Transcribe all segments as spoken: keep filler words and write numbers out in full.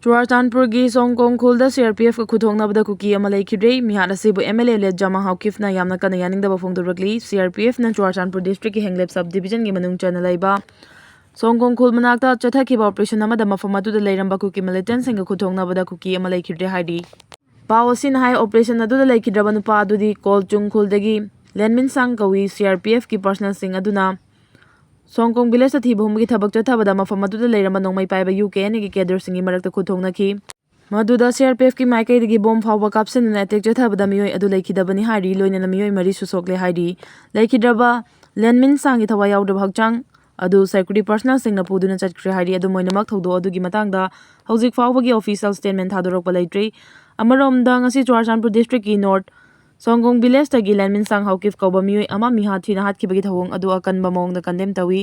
ꯆꯨꯔꯥꯆꯥꯟꯄꯨꯔꯒꯤ ꯁꯣꯡꯀꯣꯡ ꯈꯨꯜꯗ C R P F ꯀ ꯈꯨꯠꯊꯣꯛꯅꯕꯗ ꯀꯨꯀꯤ ꯑꯃ ꯂꯩꯈꯤꯗ꯭ꯔꯦ꯫ ꯃꯤꯍꯥꯠ ꯑꯁꯤꯕꯨ M L A ꯂꯦꯞꯖꯥ ꯃꯪ ꯍꯥꯎꯀꯤꯞꯅ ꯌꯥꯝꯅ ꯀꯟꯅ ꯌꯥꯅꯤꯡꯗꯕ ꯐꯣꯡꯗꯣꯔꯛꯂꯤ꯫ C R P F ꯅ ꯆꯨꯔꯥꯆꯥꯟꯄꯨꯔ district ꯀꯤ ꯍꯦꯡꯂꯦꯞ sub division ꯒꯤ ꯃꯅꯨꯡ ꯆꯟꯅ ꯂꯩꯕ ꯁꯣꯡꯀꯣꯡ ꯈꯨꯜ ꯃꯅꯥꯛꯇ ꯆꯠꯊꯈꯤꯕ operation ꯑꯃꯗ ꯃꯐꯝ ꯑꯗꯨꯗ ꯂꯩꯔꯝꯕ ꯀꯨꯀꯤ militant ꯁꯤꯡꯒ ꯈꯨꯠꯊꯣꯛꯅꯕꯗ ꯀꯨꯀꯤ ꯑꯃ ꯂꯩꯈꯤꯗ꯭ꯔꯦ ꯍꯥꯏꯔꯤ꯫ ꯄꯥꯎ ꯑꯁꯤꯅ ꯍꯥꯏ, operation ꯑꯗꯨꯗ ꯂꯩꯈꯤꯗ꯭ꯔꯕ ꯅꯨꯄꯥ ꯑꯗꯨꯗꯤ ꯀꯣꯜꯆꯨꯡ ꯈꯨꯜꯗꯒꯤ ꯂꯦꯟꯃꯤꯟꯁꯥꯡ ꯀꯧꯏ꯫ C R P F ꯀꯤ personnel ꯁꯤꯡ ꯑꯗꯨꯅ ꯁꯣꯡꯀꯣꯡ village ꯇ ꯊꯤꯕ ꯍꯨꯝꯕꯒꯤ ꯊꯕꯛ ꯆꯠꯊꯕꯗ ꯃꯐꯝ ꯑꯗꯨꯗ ꯂꯩꯔꯝꯕ ꯅꯣꯡꯃꯩ ꯄꯥꯏꯕ U K N A ꯒꯤ cadre ꯁꯤꯡꯒꯤ ꯃꯔꯛꯇ ꯈꯨꯠꯊꯣꯛꯅꯈꯤ꯫ ꯃꯗꯨꯗ C R P F ꯀꯤ ꯃꯥꯏꯀꯩꯗꯒꯤ bomb ꯐꯥꯎꯕ ꯀꯥꯞꯁꯤꯟꯗꯨꯅ attack ꯆꯠꯊꯕꯗ ꯃꯤꯑꯣꯏ ꯑꯗꯨ ꯂꯩꯈꯤꯗꯕꯅꯤ ꯍꯥꯏꯔꯤ, ꯂꯣꯏꯅꯅ ꯃꯤꯑꯣꯏ ꯃꯔꯤꯁꯨ ꯁꯣꯛꯂꯦ ꯍꯥꯏꯔꯤ꯫ ꯂꯩꯈꯤꯗ꯭ꯔꯕ ꯂꯦꯟꯃꯤꯟꯁꯥꯡꯒꯤ ꯊꯋꯥꯏ ꯌꯥꯎꯗ꯭ꯔꯕ ꯍꯛꯆꯥꯡ ꯑꯗꯨ security personnel ꯁꯤꯡꯅ ꯄꯨꯗꯨꯅ ꯆꯠꯈ꯭ꯔꯦ ꯍꯥꯏꯔꯤ꯫ ꯑꯗꯨꯝ ꯑꯣꯏꯅꯃꯛ, ꯊꯧꯗꯣꯛ ꯑꯗꯨꯒꯤ ꯃꯇꯥꯡꯗ ꯍꯧꯖꯤꯛ ꯐꯥꯎꯕꯒꯤ official statement ꯊꯥꯗꯣꯔꯛꯄ ꯂꯩꯇ꯭ꯔꯤ꯫ ꯑꯃꯔꯣꯝꯗ, ꯉꯁꯤ ꯆꯨꯔꯥꯆꯥꯟꯄꯨꯔ district ꯀꯤ north ꯁꯣꯡꯒꯣꯡ village ꯇꯒꯤ ꯂꯦꯟꯃꯤꯟꯁꯥꯡ ꯍꯥꯎꯀꯤꯞ ꯀꯧꯕ ꯃꯤꯑꯣꯏ ꯑꯃ ꯃꯤꯍꯥꯠ ꯊꯤꯅ ꯍꯥꯠꯈꯤꯕꯒꯤ ꯊꯧꯑꯣꯡ ꯑꯗꯨ ꯑꯀꯟꯕ ꯃꯑꯣꯡꯗ condemn ꯇꯧꯏ꯫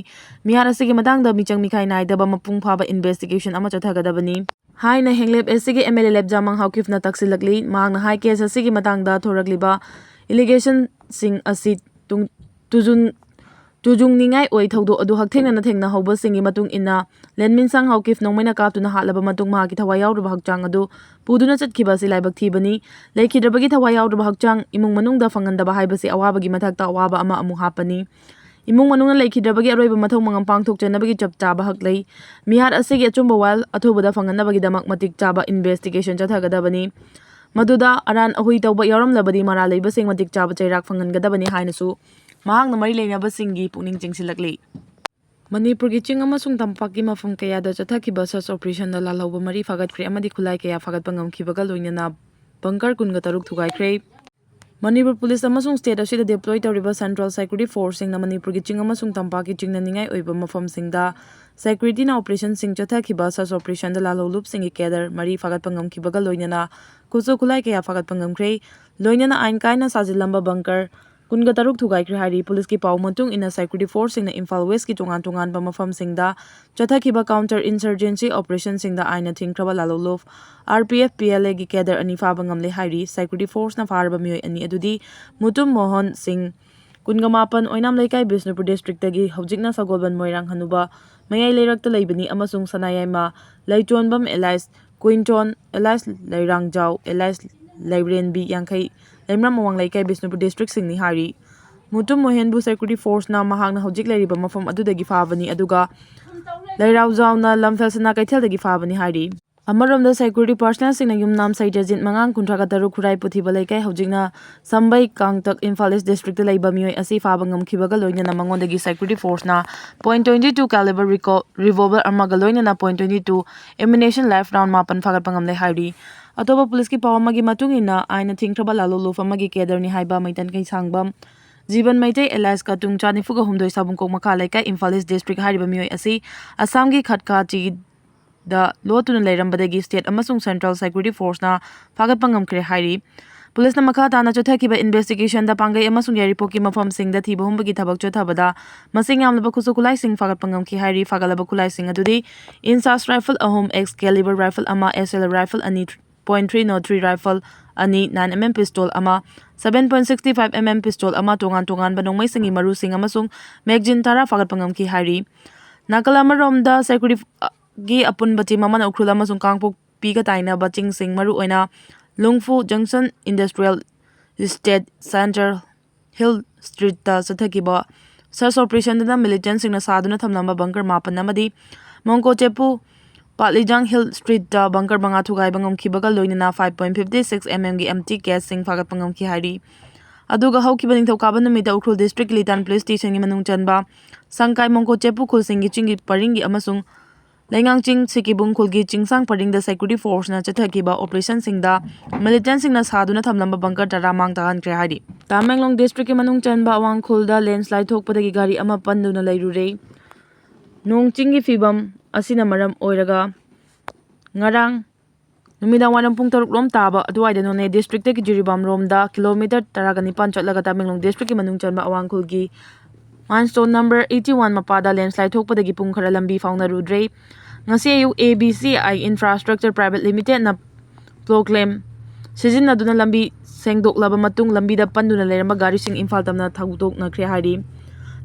ꯃꯤꯍꯥꯠ ꯑꯁꯤꯒꯤ ꯃꯇꯥꯡꯗ ꯃꯤꯆꯪ ꯃꯤꯈꯥꯏ ꯅꯥꯏꯗꯕ ꯃꯄꯨꯡ ꯐꯥꯕ investigation ꯑꯃ ꯆꯠꯊꯒꯗꯕꯅꯤ ꯍꯥꯏꯅ ꯍꯦꯡꯂꯦꯞ ꯑꯁꯤꯒꯤ M L A ꯂꯦꯞꯖꯥ ꯃꯪ ꯍꯥꯎꯀꯤꯞꯅ ꯇꯥꯛꯁꯤꯜꯂꯛꯂꯤ꯫ ꯃꯍꯥꯛꯅ ꯍꯥꯏ, case ꯑꯁꯤꯒꯤ ꯃꯇꯥꯡꯗ ꯊꯣꯔꯛꯂꯤꯕ allegation ꯁꯤꯡ ꯑꯁꯤ ꯇꯨꯡ-, ꯇꯨꯖꯨꯟ-, ꯇꯨꯖꯨꯡꯅꯤꯡꯉꯥꯏ ꯑꯣꯏ꯫ ꯊꯧꯗꯣꯛ ꯑꯗꯨ ꯍꯛꯊꯦꯡꯅꯅ ꯊꯦꯡꯅꯍꯧꯕꯁꯤꯡꯒꯤ ꯃꯇꯨꯡ ꯏꯟꯅ, ꯂꯦꯟꯃꯤꯟꯁꯥꯡ ꯍꯥꯎꯀꯤꯞ ꯅꯣꯡꯃꯩꯅ ꯀꯥꯞꯇꯨꯅ ꯍꯥꯠꯂꯕ ꯃꯇꯨꯡ ꯃꯍꯥꯛꯀꯤ ꯊꯋꯥꯏ ꯌꯥꯎꯗ꯭ꯔꯕ ꯍꯛꯆꯥꯡ ꯑꯗꯨ ꯄꯨꯗꯨꯅ ꯆꯠꯈꯤꯕ ꯑꯁꯤ ꯂꯥꯏꯕꯛ ꯊꯤꯕꯅꯤ꯫ ꯂꯩꯈꯤꯗ꯭ꯔꯕꯒꯤ ꯊꯋꯥꯏ ꯌꯥꯎꯗ꯭ꯔꯕ ꯍꯛꯆꯥꯡ ꯏꯃꯨꯡ ꯃꯅꯨꯡꯗ ꯐꯪꯍꯟꯗꯕ ꯍꯥꯏꯕꯁꯤ ꯑꯋꯥꯕꯒꯤ ꯃꯊꯛꯇ ꯑꯋꯥꯕ ꯑꯃ ꯑꯃꯨꯛ ꯍꯥꯞꯄꯅꯤ꯫ ꯏꯃꯨꯡ ꯃꯅꯨꯡꯅ ꯂꯩꯈꯤꯗ꯭ꯔꯕꯒꯤ ꯑꯔꯣꯏꯕ ꯃꯊꯧ ꯃꯉꯝ ꯄꯥꯡꯊꯣꯛꯆꯅꯕꯒꯤ ꯆꯞ ꯆꯥꯕ ꯍꯛ ꯂꯩ꯫ ꯃꯤꯍꯥꯠ ꯑꯁꯤꯒꯤ ꯑꯆꯨꯝꯕ ꯋꯥꯌꯦꯜ ꯑꯊꯨꯕꯗ ꯐꯪꯍꯟꯅꯕꯒꯤꯗꯃꯛ ꯃꯇꯤꯛ ꯆꯥꯕ investigation ꯆꯠꯊꯒꯗꯕꯅꯤ꯫ ꯃꯗꯨꯗ ꯑꯔꯥꯟ ꯑꯍꯨꯏ ꯇꯧꯕ ꯌꯥꯎꯔꯝꯂꯕꯗꯤ ꯃꯔꯥꯜ ꯂꯩꯕꯁꯤꯡ ꯃꯇꯤꯛ ꯆꯥꯕ ꯆꯩꯔꯥꯛ ꯐꯪꯍꯟꯒꯗꯕꯅꯤ ꯍꯥꯏꯅꯁꯨ ꯃꯍꯥꯛꯅ ꯃꯔꯤ ꯂꯩꯅꯕꯁꯤꯡꯒꯤ ꯄꯨꯛꯅꯤꯡ ꯆꯤꯡꯁꯤꯜꯂꯛꯂꯤ꯫ ꯃꯅꯤꯄꯨꯔꯒꯤ ꯆꯤꯡ ꯑꯃꯁꯨꯡ ꯇꯝꯄꯥꯛꯀꯤ ꯃꯐꯝ ꯀꯌꯥꯗ ꯆꯠꯊꯈꯤꯕ search operation ꯗ ꯂꯥꯜꯍꯧꯕ ꯃꯔꯤ ꯐꯥꯒꯠꯈ꯭ꯔꯦ ꯑꯃꯗꯤ ꯈꯨꯠꯂꯥꯏ ꯀꯌꯥ ꯐꯥꯒꯠꯄ ꯉꯝꯈꯤꯕꯒ ꯂꯣꯏꯅꯅ bunker ꯀꯨꯟꯒ ꯇꯔꯨꯛ ꯊꯨꯒꯥꯏꯈ꯭ꯔꯦ꯫ ꯃꯅꯤꯄꯨꯔ ꯄꯨꯂꯤꯁ ꯑꯃꯁꯨꯡ state ꯑꯁꯤꯗ deploy ꯇꯧꯔꯤꯕ central security force ꯁꯤꯡꯅ ꯃꯅꯤꯄꯨꯔꯒꯤ ꯆꯤꯡ ꯑꯃꯁꯨꯡ ꯇꯝꯄꯥꯛꯀꯤ ꯆꯤꯡꯅꯅꯤꯡꯉꯥꯏ ꯑꯣꯏꯕ ꯃꯐꯝꯁꯤꯡꯗ security ꯅ operation ꯁꯤꯡ ꯆꯠꯊꯈꯤꯕ search operation ꯗ ꯂꯥꯜꯍꯧꯂꯨꯞꯁꯤꯡꯒꯤ cadre ꯃꯔꯤ ꯐꯥꯒꯠꯄ ꯉꯝꯈꯤꯕꯒ ꯂꯣꯏꯅꯅ ꯈꯨꯠꯁꯨ ꯈꯨꯠꯂꯥꯏ ꯀꯌꯥ ꯐꯥꯒꯠꯄ ꯉꯝꯈ꯭ꯔꯦ꯫ ꯂꯣꯏꯅꯅ ꯑꯥꯏꯟ ꯀꯥꯏꯅ ꯁꯥꯖꯤꯜꯂꯝꯕ bunker ꯀꯨꯟꯒ ꯇꯔꯨꯛ ꯊꯨꯒꯥꯏꯈ꯭ꯔꯦ ꯍꯥꯏꯔꯤ꯫ ꯄꯨꯂꯤꯁꯀꯤ ꯄꯥꯎ ꯃꯇꯨꯡ ꯏꯟꯅ, security force ꯁꯤꯡꯅ ꯏꯝꯐꯥꯜ West ꯀꯤ ꯇꯣꯉꯥꯟ ꯇꯣꯉꯥꯟꯕ ꯃꯐꯝꯁꯤꯡꯗ ꯆꯠꯊꯈꯤꯕ counter insurgency operation ꯁꯤꯡꯗ ꯑꯥꯏꯟꯅ ꯊꯤꯡꯈ꯭ꯔꯕ ꯂꯥꯜꯍꯧꯂꯨꯞ R P F P L A ꯒꯤ cadre ꯑꯅꯤ ꯐꯥꯕ ꯉꯝꯂꯦ ꯍꯥꯏꯔꯤ꯫ Security force ꯅ ꯐꯥꯔꯕ ꯃꯤꯑꯣꯏ ꯑꯅꯤ ꯑꯗꯨꯗꯤ ꯃꯨꯇꯨꯝ ꯃꯣꯍꯟ ꯁꯤꯡ, ꯀꯨꯟꯒ ꯃꯥꯄꯟ, ꯑꯣꯏꯅꯥꯝ ꯂꯩꯀꯥꯏ, ꯕꯤꯁꯅꯨꯄꯨꯔ district ꯇꯒꯤ, ꯍꯧꯖꯤꯛꯅ ꯁꯒꯣꯜꯕꯟ ꯃꯣꯏꯔꯥꯡ ꯍꯅꯨꯕ ꯃꯌꯥꯏ ꯂꯩꯔꯛꯇ ꯂꯩꯕꯅꯤ, ꯑꯃꯁꯨꯡ ꯁꯅꯥꯌꯥꯏꯃ ꯂꯩꯆꯣꯟꯕꯝ alias ꯀ꯭ꯋꯤꯟꯇꯣꯟ ꯑꯦꯂꯥꯏꯁ ꯂꯩꯔꯥꯡꯖꯥꯎ ꯑꯦꯂꯥꯏꯁ ꯂꯩꯔꯦꯟꯕꯤ ꯌꯥꯡꯈꯩ, ꯂꯩꯃꯔꯥꯝ ꯑꯋꯥꯡ ꯂꯩꯀꯥꯏ ꯕꯤꯁꯅꯨꯄꯨꯔ ꯗꯤꯁꯇ꯭ꯔꯤꯛꯁꯤꯡꯅꯤ ꯍꯥꯏꯔꯤ꯫ ꯃꯨꯇꯨꯝ ꯃꯣꯍꯦꯟꯕꯨ ꯁꯦꯀ꯭ꯌꯨꯔꯤꯇꯤ ꯐꯣꯔꯁꯅ ꯃꯍꯥꯛꯅ ꯍꯧꯖꯤꯛ ꯂꯩꯔꯤꯕ ꯃꯐꯝ ꯑꯗꯨꯗꯒꯤ ꯐꯥꯕꯅꯤ, ꯑꯗꯨꯒ ꯂꯩꯔꯥꯎꯖꯥꯎꯅ ꯂꯝꯐꯦꯜ ꯁꯅꯥ ꯀꯩꯊꯦꯜꯗꯒꯤ ꯐꯥꯕꯅꯤ ꯍꯥꯏꯔꯤ꯫ ꯑꯃꯔꯣꯝꯗ ꯁꯦꯀ꯭ꯌꯨꯔꯤꯇꯤ ꯄꯥꯔꯁꯅꯦꯜꯁꯤꯡꯅ ꯌꯨꯝꯅꯥꯝ ꯁꯩꯇ꯭ꯔꯖꯤꯠ ꯃꯉꯥꯡ ꯀꯨꯟꯊ꯭ꯔꯥꯒ ꯇꯔꯨꯛ ꯈꯨꯔꯥꯏ ꯄꯨꯊꯤꯕ ꯂꯩꯀꯥꯏ, ꯍꯧꯖꯤꯛꯅ ꯁꯝꯕꯩ ꯀꯥꯡꯇꯛ, ꯏꯝꯐꯥꯜ ꯏꯁ ꯗꯤꯁꯇ꯭ꯔꯤꯛꯇ ꯂꯩꯕ ꯃꯤꯑꯣꯏ ꯑꯁꯤ ꯐꯥꯕ ꯉꯝꯈꯤꯕꯒ ꯂꯣꯏꯅꯅ ꯃꯉꯣꯟꯗꯒꯤ ꯁꯦꯀ꯭ꯌꯨꯔꯤꯇꯤ ꯐꯣꯔꯁꯅ ꯄꯣꯏꯟ ꯇ꯭ꯋꯦꯟꯇꯤ ꯇꯨ ꯀꯦꯂꯤꯕꯔ ꯔꯤꯀꯣ-, ꯔꯤꯚꯣꯜꯚꯔ ꯑꯃꯒ ꯂꯣꯏꯅꯅ point twenty two ammunition live round ꯃꯥꯄꯟ ꯐꯥꯒꯠꯄ ꯉꯝꯂꯦ ꯍꯥꯏꯔꯤ꯫ ꯑꯇꯣꯞꯄ ꯄꯨꯂꯤꯁꯀꯤ ꯄꯥꯎ ꯑꯃꯒꯤ ꯃꯇꯨꯡ ꯏꯟꯅ, ꯑꯥꯏꯟꯅ ꯊꯤꯡꯈ꯭ꯔꯕ ꯂꯥꯂꯣꯂꯨꯞ ꯑꯃꯒꯤ ꯀꯦꯗꯔꯅꯤ ꯍꯥꯏꯕ ꯃꯩꯇꯟ ꯀꯩꯁꯥꯡꯕꯝ ꯖꯤꯕꯟ ꯃꯩꯇꯩ ꯑꯦꯂꯥꯏꯁ ꯀꯇꯨꯡ ꯆꯥ ꯅꯤꯐꯨꯒ ꯍꯨꯝꯗꯣꯏ ꯁꯥꯕꯨꯡꯀꯣꯛ ꯃꯈꯥ ꯂꯩꯀꯥꯏ, ꯏꯝꯐꯥꯜ ꯏꯁ ꯗꯤꯁꯇ꯭ꯔꯤꯛ ꯍꯥꯏꯔꯤꯕ ꯃꯤꯑꯣꯏ ꯑꯁꯤ ꯑꯁꯥꯝꯒꯤ ꯈꯠꯀꯥ ꯆꯤꯗ ꯂꯣꯠꯇꯨꯅ ꯂꯩꯔꯝꯕꯗꯒꯤ ꯁ꯭ꯇꯦꯠ ꯑꯃꯁꯨꯡ ꯁꯦꯟꯇ꯭ꯔꯦꯜ ꯁꯦꯀ꯭ꯌꯨꯔꯤꯇꯤ ꯐꯣꯔꯁꯅ ꯐꯥꯒꯠꯄ ꯉꯝꯈ꯭ꯔꯦ ꯍꯥꯏꯔꯤ꯫ ꯄꯨꯂꯤꯁꯅ ꯃꯈꯥ ꯇꯥꯅ ꯆꯠꯊꯈꯤꯕ ꯏꯟꯚꯦꯁꯇꯤꯒꯦꯁꯟꯗ ꯄꯥꯡꯒꯩ ꯑꯃꯁꯨꯡ ꯌꯥꯏꯔꯤꯄꯣꯛꯀꯤ ꯃꯐꯝꯁꯤꯡꯗ ꯊꯤꯕ ꯍꯨꯝꯕꯒꯤ ꯊꯕꯛ ꯆꯠꯊꯕꯗ ꯃꯁꯤꯡ ꯌꯥꯝꯂꯕ ꯈꯨꯠꯁꯨ ꯈꯨꯠꯂꯥꯏꯁꯤꯡ ꯐꯥꯒꯠꯄ ꯉꯝꯈꯤ ꯍꯥꯏꯔꯤ꯫ ꯐꯥꯒꯠꯂꯕ ꯈꯨꯠꯂꯥꯏꯁꯤꯡ ꯑꯗꯨꯗꯤ ꯏꯟꯁꯥꯁ ꯔꯥꯏꯐꯜ ꯑꯍꯨꯝ, ꯑꯦꯛꯁ ꯀꯦꯂꯤꯕꯔ ꯔꯥꯏꯐꯜ ꯑꯃ, ꯑꯦꯁ ꯑꯦꯜ ꯔꯥꯏꯐꯜ ꯑꯅꯤ, point three nought three rifle ꯑꯅꯤ, ꯅꯥꯏꯟ ꯑꯦꯝ ꯑꯦꯝ ꯄꯤꯁꯇꯣꯜ ꯑꯃ, seven point sixty five M M pistol ꯑꯃ, ꯇꯣꯉꯥꯟ ꯇꯣꯉꯥꯟꯕ ꯅꯣꯡꯃꯩꯁꯤꯡꯒꯤ ꯃꯔꯨꯁꯤꯡ ꯑꯃꯁꯨꯡ ꯃꯦꯒꯖꯤꯟ ꯇꯔꯥ ꯐꯥꯒꯠꯄ ꯉꯝꯈꯤ ꯍꯥꯏꯔꯤ꯫ ꯅꯥꯀꯜ ꯑꯃꯔꯣꯝꯗ, ꯁꯦꯀ꯭ꯌꯨꯔꯤꯇꯤꯒꯤ ꯑꯄꯨꯟꯕ ꯇꯤꯝ ꯑꯃꯅ ꯎꯈ꯭ꯔꯨꯜ ꯑꯃꯁꯨꯡ ꯀꯥꯡꯄꯣꯛꯄꯤꯒ ꯇꯥꯏꯅꯕ ꯆꯤꯡꯁꯤꯡ, ꯃꯔꯨꯑꯣꯏꯅ ꯂꯨꯡꯐꯨ ꯖꯪꯁꯟ ꯏꯟꯗꯁꯇ꯭ꯔꯤꯌꯦꯜ ꯏꯁꯇꯦꯠ ꯁꯦꯟꯇꯔ ꯍꯤꯜ ꯁ꯭ꯇ꯭ꯔꯤꯠꯇ ꯆꯠꯊꯈꯤꯕ ꯁꯔꯆ ꯑꯣꯄꯔꯦꯁꯟꯗꯅ ꯃꯤꯂꯤꯇꯦꯟꯠꯁꯤꯡꯅ ꯁꯥꯗꯨꯅ ꯊꯝꯂꯝꯕ ꯕꯪꯀꯔ ꯃꯥꯄꯟ ꯑꯃꯗꯤ ꯃꯣꯡꯀꯣꯆꯦꯄꯨ ꯄꯥꯠꯂꯤꯖꯥꯡ ꯍꯤꯜ ꯁ꯭ꯇ꯭ꯔꯤꯠꯇ ꯕꯪꯀꯔ ꯃꯉꯥ ꯊꯨꯒꯥꯏꯕ ꯉꯝꯈꯤꯕꯒ ꯂꯣꯏꯅꯅ five point fifty six M ꯑꯦꯝꯒꯤ ꯑꯦꯝꯇꯤ ꯀꯦꯁꯁꯤꯡ ꯐꯥꯒꯠꯄ ꯉꯝꯈꯤ ꯍꯥꯏꯔꯤ꯫ ꯑꯗꯨꯒ ꯍꯧꯈꯤꯕ ꯅꯤꯡꯊꯧꯀꯥꯕ ꯅꯨꯃꯤꯠꯇ ꯎꯈ꯭ꯔꯨꯜ ꯗꯤꯁꯇ꯭ꯔꯤꯛꯀꯤ ꯂꯤꯇꯥꯟ ꯄꯨꯂꯤꯁ ꯁ꯭ꯇꯦꯁꯟꯒꯤ ꯃꯅꯨꯡ ꯆꯟꯕ ꯁꯪꯀꯥꯏ ꯃꯣꯡꯀꯣꯆꯦꯄꯨ ꯈꯨꯜꯁꯤꯡꯒꯤ ꯆꯤꯡꯒꯤ ꯄꯔꯤꯡꯒꯤ ꯑꯃꯁꯨꯡ ꯂꯩꯉꯥꯡꯆꯤꯡ ꯁꯤꯀꯤꯕꯨꯡ ꯈꯨꯜꯒꯤ ꯆꯤꯡꯁꯥꯡ ꯄꯔꯤꯡꯗ ꯁꯦꯀ꯭ꯌꯨꯔꯤꯇꯤ ꯐꯣꯔꯁꯅ ꯆꯠꯊꯈꯤꯕ ꯑꯣꯄꯔꯦꯁꯟꯁꯤꯡꯗ ꯃꯤꯂꯤꯇꯦꯟꯠꯁꯤꯡꯅ ꯁꯥꯗꯨꯅ ꯊꯝꯂꯝꯕ ꯕꯪꯀꯔ ꯇꯔꯥ ꯃꯥꯡ ꯇꯥꯛꯍꯟꯈ꯭ꯔꯦ ꯍꯥꯏꯔꯤ꯫ ꯇꯃꯦꯡꯂꯣꯡ ꯗꯤꯁꯇ꯭ꯔꯤꯛꯀꯤ ꯃꯅꯨꯡ ꯆꯟꯕ ꯑꯋꯥꯡ ꯈꯨꯜꯗ ꯂꯦꯟꯁꯂꯥꯏꯠ ꯊꯣꯛꯄꯗꯒꯤ ꯒꯥꯔꯤ ꯑꯃ ꯄꯟꯗꯨꯅ ꯂꯩꯔꯨꯔꯦ꯫ ꯅꯣꯡ ꯆꯤꯡꯒꯤ ꯐꯤꯕꯝ ꯑꯁꯤꯅ ꯃꯔꯝ ꯑꯣꯏꯔꯒ ꯉꯔꯥꯡ ꯅꯨꯃꯤꯗꯥꯡ ꯋꯥꯏꯔꯝ ꯄꯨꯡ ꯇꯔꯨꯛ ꯂꯣꯝ ꯇꯥꯕ ꯑꯗꯨꯋꯥꯏꯗ ꯅꯣꯅꯦ ꯗꯤꯁꯇ꯭ꯔꯤꯛꯇꯒꯤ ꯖꯤꯔꯤꯕꯥꯝ ꯔꯣꯝꯗ ꯀꯤꯂꯣꯃꯤꯇꯔ ꯇꯔꯥꯒ ꯅꯤꯄꯥꯟ ꯆꯠꯂꯒ ꯇꯃꯦꯡꯂꯣꯡ ꯗꯤꯁꯇ꯭ꯔꯤꯛꯀꯤ ꯃꯅꯨꯡ ꯆꯟꯕ ꯑꯋꯥꯡ ꯈꯨꯜꯒꯤ ꯃꯥꯏꯜꯁ꯭ꯇꯣꯟ ꯅꯝꯕꯔ ꯑꯩꯠꯇꯤ ꯋꯥꯟ ꯃꯄꯥꯗ ꯂꯦꯟꯁꯂꯥꯏꯠ ꯊꯣꯛꯄꯗꯒꯤ ꯄꯨꯡ ꯈꯔ ꯂꯝꯕꯤ ꯐꯥꯎꯅꯔꯨꯗ꯭ꯔꯦ꯫ ꯉꯁꯤ ꯑꯌꯨꯛ A B C I infrastructure private ꯂꯤꯃꯤꯇꯦꯗꯅ ꯄ꯭ꯂꯣ ꯀ꯭ꯂꯦꯝ ꯁꯤꯖꯤꯟꯅꯗꯨꯅ ꯂꯝꯕꯤ ꯁꯦꯡꯗꯣꯛꯂꯕ ꯃꯇꯨꯡ ꯂꯝꯕꯤꯗ ꯄꯟꯗꯨꯅ ꯂꯩꯔꯝꯕ ꯒꯥꯔꯤꯁꯤꯡ ꯏꯝꯐꯥꯜ ꯇꯝꯅ ꯊꯧꯗꯣꯛꯅꯈ꯭ꯔꯦ ꯍꯥꯏꯔꯤ꯫